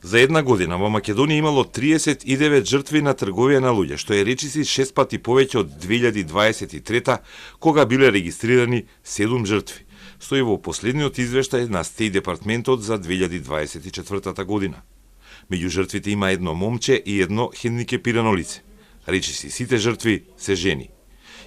За една година во Македонија имало 39 жртви на трговија на луѓе, што е речиси 6 пати повеќе од 2023 кога биле регистрирани 7 жртви. Стои во последниот извештај на Стејт департментот за 2024 година. Меѓу жртвите има едно момче и едно хендикепирано лице. Речиси сите жртви се жени.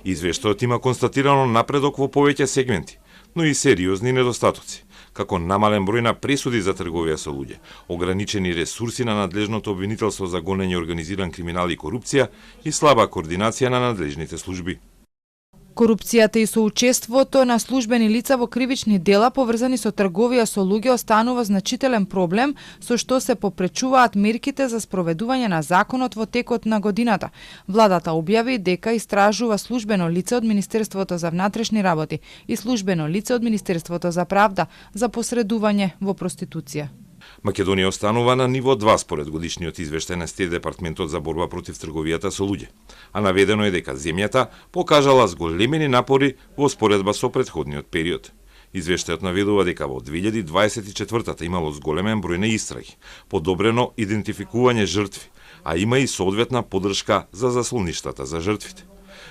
Извештајот има констатирано напредок во повеќе сегменти, но и сериозни недостатоци, како намален број на пресуди за трговија со луѓе, ограничени ресурси на надлежното обвинителство за гонење организиран криминал и корупција и слаба координација на надлежните служби. Корупцијата и соучеството на службени лица во кривични дела поврзани со трговија со луѓе останува значителен проблем, со што се попречуваат мерките за спроведување на законот во текот на годината. Владата објави дека истражува службено лице од Министерството за внатрешни работи и службено лице од Министерството за правда за посредување во проституција. Македонија останува на ниво 2 според годишниот извештај на Стејт департментот за борба против трговијата со луѓе, а наведено е дека земјата покажала зголемени напори во споредба со претходниот период. Извештајот наведува дека во 2024 имало зголемен број на истраги, подобрено идентификување жртви, а има и соодветна поддршка за заслоништата за жртвите.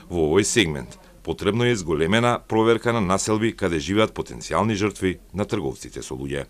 Во овој сегмент потребно е зголемена проверка на населби каде живеат потенцијални жртви на трговците со луѓе.